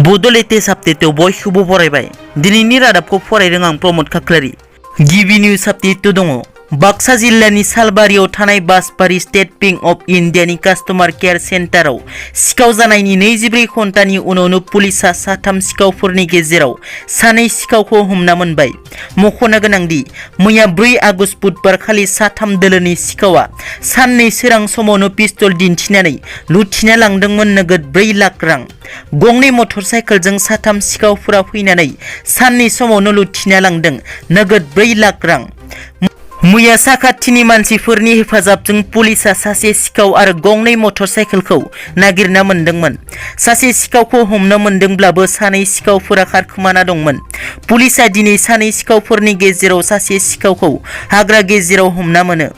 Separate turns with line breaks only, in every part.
Bodo latest update बयखौबो फरायबाय दिनैनि रादाबखौ फरायदों आं प्रमोद खाख्लारि गिबि निउज आपडेट दङ बाक्सा जिल्लानि सालबारियाव थानाय बासबारि स्टेट बैंक अफ इन्डियानि कास्टमार केयार सेन्टाराव सिखाव जानायनि 24 घन्टानि उनावनो पुलिसा साथाम सिखावफोरनि गेजेराव सानै सिखावखौ हमना मोनबाय मख'नो गोनांदि मैया 4 आगस्ट बुधबार खालि साथाम दोलोनि सिखावा साननै सोरां समावनो पिस्तल दिन्थिनानै लुथिना लांदोंमोन नोगोद 4 लाख रां गंनै मटरसाइकेलजों साथाम सिखावफोरा फैनानै साननै समावनो लुथिना लांदों नोगोद 4 लाख रां मैया साखाथिनि मानसिफोरनि हेफाजाबजों पुलिसा सासे सिखाव आरो गंनै मटरसाइकेलखौ नागिरना मोनदोंमोन सासे सिखावखौ हमनो मोनदोंब्लाबो सानै सिखावफोरा खारखोमाना दंमोन पुलिसा दिनै सानै सिखावफोरनि गेजेराव सासे सिखावखौ हाग्रा गेजेराव हमना मोनो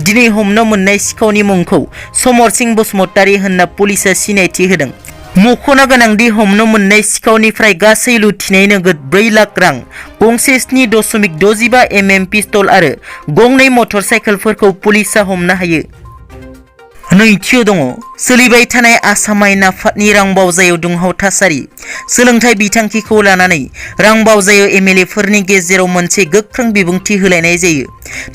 दिनै हमनो मोननाय सिखावनि मुंखौ समर सिंह बसुमतारी होनना पुलिसा सिनायथि होदों मख'नो गोनांदि हमनो मोननाय सिखावनिफ्राय गासै लुथिनाय नोगोद 4 लाख रां गंसे 7.65 mm पिस्तल आरो गंनै मटरसाइकेलफोरखौ पुलिसा हमनो हायो नैथियाव दङ सोलिबाय थानाय आसाम आयेन आफादनि रांबावजायाव दुंहाव थासारि सोलोंथाइ बिथांखिखौ लानानै रांबावजायाव एमएलएफोरनि गेजेराव मोनसे गोख्रों बिबुंथि होलायनाय जायो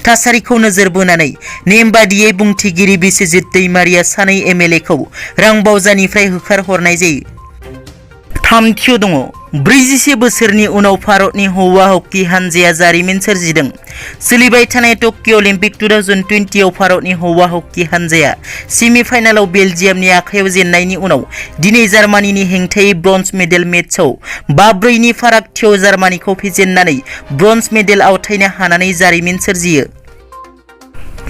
थासारिखौ नोजोर बोनानै नेमबादियै बुंथिगिरि बिस्वजित दैमारिया सानै एमएलएखौ रांबावजानिफ्राय होखारहरनाय जायो थामथियाव दङ 41 बोसोरनि उनाव भारतनि हौवा हकी हानजाया जारिमिन सोरजिदों सोलिबाय थानाय टकिअ अलिम्पिक 2020 आव भारतनि हौवा हकी हानजाया सेमिफाइनालाव बेलजियामनि आखायाव जेननायनि उनाव दिनै जार्मानिनि हेंथायै ब्रन्ज मेडेल मेचआव 5-4 नि फारागथियाव जार्मानिखौ फेजेननानै ब्रन्ज मेडेल आवथायनो हानानै जारिमिन सोरजियो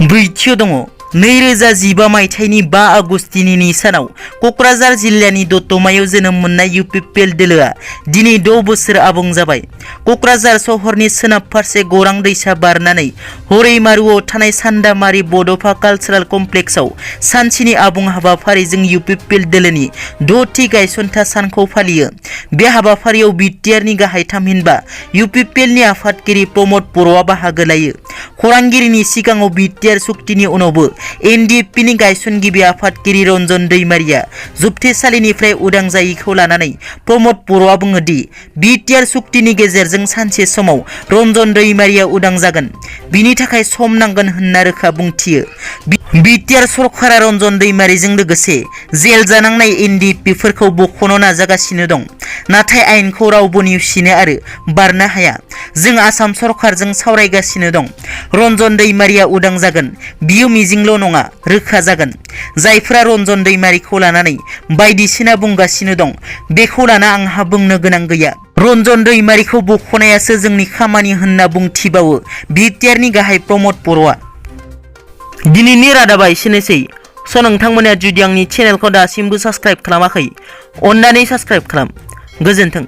ब्रैथियाव दङ 2015 मायथाइनि 5 आगस्ट दिनैनि सानाव कक्राझार जिल्लानि दतमायाव जोनोम मोननाय इउपिपिएल दोलोआ दिनै 6 बोसोर आबुं जाबाय कक्राझार सहरनि सोनाब फारसे गौरां दैसा बारनानै हरैमारुआव थानाय सान्दामारि बड'फा कालचारेल कमप्लेक्सआव सानसेनि आबुं हाबाफारिजों इउपिपिएल दोलोनि 6थि गायसनथा सानखौ फालियो बे हाबाफारियाव बिटिआरनि गाहाय थामहिनबा इउपिपिएलनि आफादगिरि प्रमोद बर'आ बाहागो लायो खौरांगिरिनि सिगाङाव बिटिआर सुक्तिनि उनावबो एनडिएफपिनि गायसनगिरि आफादगिरि रन्जन दैमारिया जोबथेसालिनिफ्राय उदां जायैखौ लानानै प्रमोद बर'आ बुङो दि बिटिआर सुक्तिनि गेजेरजों सानसे समाव रन्जन दैमारिया उदां जागोन बिनि थाखाय सम नांगोन होनना रोखा बुंथियो बिटिआर सरकारा रन्जन दैमारिजों लोगोसे जेल जानांनाय एनडिएफपिफोरखौ बख'नो नाजागासिनो दं नाथाय आयेनखौ रावबो नेवसिनो आरो बारनो हाया जों आसाम सरकारजों सावरायगासिनो दं रन्जन दैमारिया उदां जागोन बियो मिजिंल' नङा रोखा जागोन जायफोरा रन्जन दैमारिखौ लानानै बायदिसिना बुंगासिनो दं बेखौ लाना आंहा बुंनो गोनां गैया रन्जन दैमारिखौ बख'नायासो जोंनि खामानि होनना बुंथिबावो बिटिआरनि गाहाय प्रमोद बर'आ दिनैनि रादाबा एसेनोसै नोंथांमोना जुदि आंनि चेनेलखौ दासिमबो साबस्क्राइब खालामाखै अन्नानै साबस्क्राइब खालाम गोजोन्थों।